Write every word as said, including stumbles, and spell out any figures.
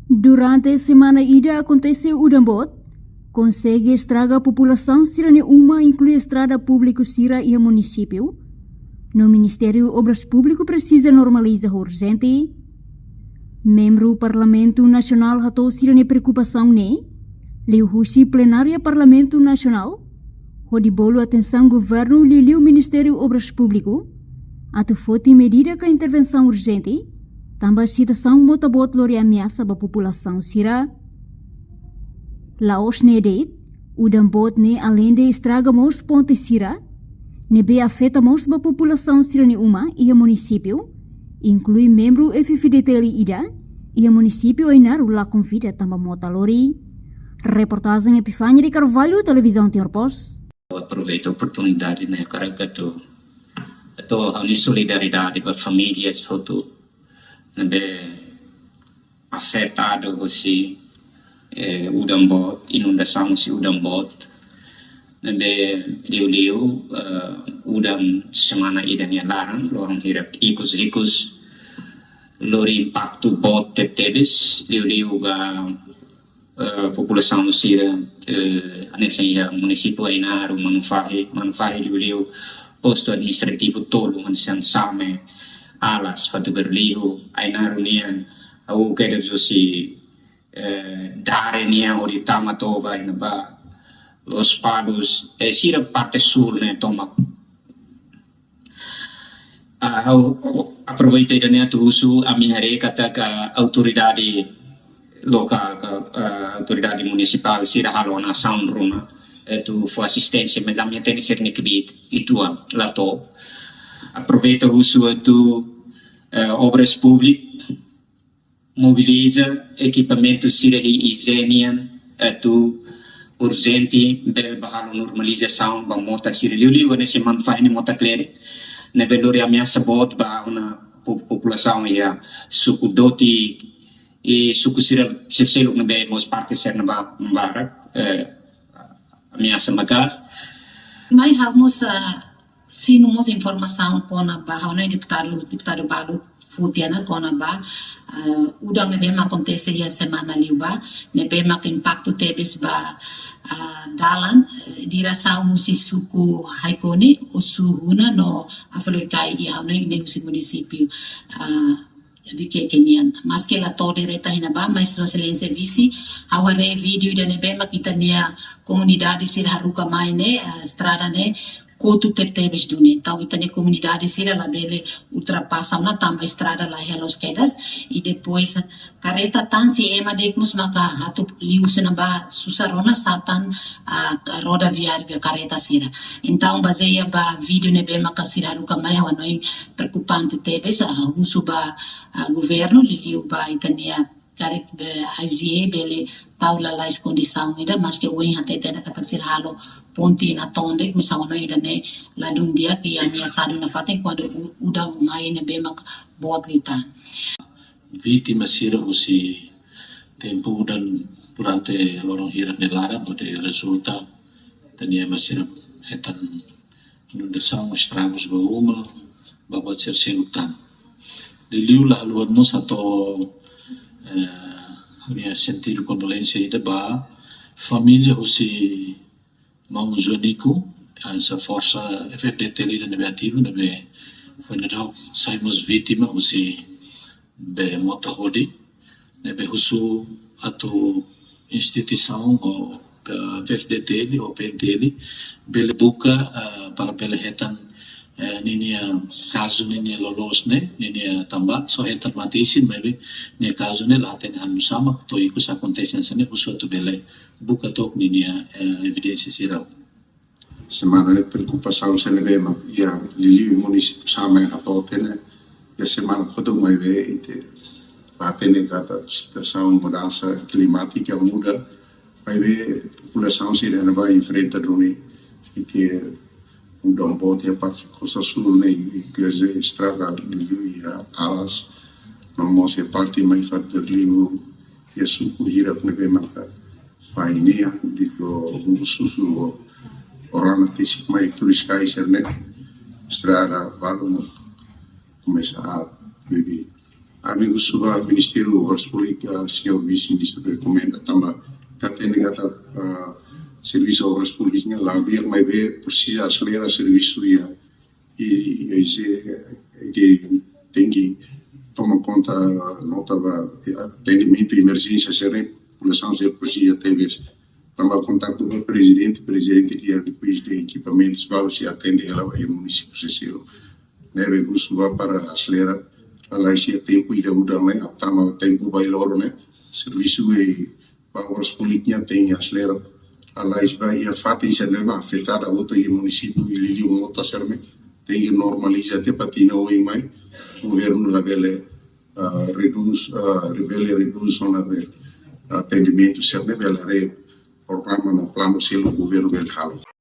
Durante semana ida akontese udan boot, konsege estraga populasaun sira-nia uma, inklui estrada públiku sira iha munisípiu. No Ministériu Obras Públiku presiza normaliza urjente. Membru Parlamentu Nasionál hato'o sira-nia preokupasaun ne'e liuhusi plenária Parlamentu Nasionál, hodi bolu atensaun governu liuliu Ministériu Obras Públiku atu foti medida ka intervensaun urjente, tanba situasaun mota boot lori ameasa ba populasaun sira. La'ós ne'e de'it, udan boot ne'e aleinde estraga mós ponte sira ne'ebé afeta mós ba populasaun sira-nia uma iha munisípiu, inklui membru F-FDTL ida iha munisípiu Ainaro la konvida tanba mota lori. Reportajen Epifania de Carvalho, Televizaun Timor Post. Aproveita oportunidade ne'e, hakarak atu, atu ha'u-nia solidariedade ba famílias hotu ne'ebé afetadu husi, eh, udan boot, inundasaun husi udan boot. Ne'ebé liuliu, eh, udan semana ida nia laran, loron hirak ikus-ikus, lori impaktu boot tebetebes, liuliu ba, eh, populasaun sira, eh, hanesan iha munisípiu Ainaro, Manufahi, Manufahi liuliu postu administrativu tolu, hanesan Same, Alas, Fatuberliu, Ainaro nian, ha'u kedas husi, eh, Dare nian hodi tama to'o ba iha ne'ebá, Lospalos, eh, sira parte súl ne'e tomak. Ah, ha'u aproveita ida-ne'e atu husu, ami haree katak autoridade lokál ka, ah, autoridade munisipál sira halo ona asaun ruma, eh, atu fó asisténsia, mas ami hatene sira-nia kbiit uitoan la to'o. Aproveita husu atu, eh, Obras Públiku mobiliza ekipamentu sira iha I G E nian atu urjente bele bá halo normalizasaun ba mota sira liuliu hanesan Manufahi nia mota klere, ne'ebé lori ameasa boot ba ona po-, populasaun iha suku Doti i suku sira seluk ne'ebé mós parte sira-ne'ebá barak, eh, ameasa maka'as. Mai ha'u mós, ah, simu mós informasaun kona-ba, ha'u-nia deputadu, deputadu balu foti ona kona-ba, ah, udan ne'ebé mak akontese iha semana liubá, ne'ebé mak impaktu tebes ba, ah, dalan, eh, diresaun husi suku Haikoni, Osu, Huna no Afaloikai, i ha'u-nia ne'e husi munisípiu, ah, Viqueque nian. Maske la to'o direta iha ne'ebá, mas Sua Exelénsia Vise, ha'u haree vídeo ida ne'ebé mak ita-nia komunidade sira haruka mai ne'e, eh, estrada ne'e kotu tebetebes duni. Entaun ita-nia komunidade sira labele ultrapasa ona tanba estrada la iha loos kedas. I depois karreta tan, se ema de'it mós maka atu liu husi ne'ebá susar ona sá tan, ah, rodoviáriu ka karreta sira. Entaun bazeia ba vídeo ne'ebé maka sira haruka mai, ha'u hanoin preokupante tebes, ah, husu ba, ah, governu liuliu ba ita-nia karik be I G E bele tau lalais kondisaun ida, maske ohin hatete ona katak sira halo ponte iha Tonde, mas ha'u hanoin ida-ne'e ladún di'ak i ameasadu nafatin kuandu u-, udan mai ne'ebé mak boot liután. Vítima sira husi tempu udan durante loron hirak nia laran, hodi rezulta ita-nia ema sira hetan inundasaun, estragus ba uma, ba buat sira seluk tan. Liuliu la haluha mós hato'o, eh, ha'u-nia sentidu kondolénsia ida ba família husi maun Joanico, hanesan forsa F-FDTL ida ne'ebé ativu, ne'ebé foin daudauk sai mós vítima husi be mota hodi, ne'ebé husu atu instituisaun ho, eh, F-FDTL ho P-NTL bele buka, eh, para bele hetan, eh, ninia kazu ninia loloos ne'e, ninia tanba só hetan mate-isin, maibé nia kazu ne'e la hatene halo nusá mak to'o ikus akontese hanesan ne'e, husu atu bele buka took ninia, eh, evidénsia sira. Semana ne'e preokupasaun sira ne'ebé mak iha liuliu munisípiu Same hato'o tiha ona, iha semana kotuk maibé ita la hatene katak situasaun mudansa klimátika muda, maibé populasaun sira ne'ebá enfrenta duni ita-nia udan boot iha parte kosta súl ne'e, i gaze estraga liuliu iha Alas, no mós iha parte mai Fatuberliu, iha suku hirak ne'ebé maka Pai ne'e, di ko bubu susu, o, orang na tesi mai turis kai serne, estrada balu mo komesa a bebe. Ami husu ba Ministériu Obras Públikas, señór Vise-Ministru rekomenda tanba ita hatene katak, ah, servisu obras públikas ne'e la biar maibé presiza aselera servisu iha, i, i, i, i, tenke toma konta nota ba, eh, atendimentu emerjénsia sira-ne'e, populasaun sira presiza tebes. Tanba kontaktu ho prezidente, prezidente dehan depois de ekipamentus balu sei atende hela ba iha munisípiu sira seluk. Ne'ebé husu ba para aselera, lalais iha tempu ida udan ne'e, tanba tempu bailoro ne'e, servisu ba obras públikas tenke aselera. Lalais ba iha fatin sira-ne'ebé afetadu hotu iha munisípiu i liuliu mota sira-ne'e, tenke normaliza tiha para tinan oin mai, governu labele, ah, redús, ah, bele redús ona be atendimentu sira-ne'e, bele haree programa no planu seluk governu bele halo.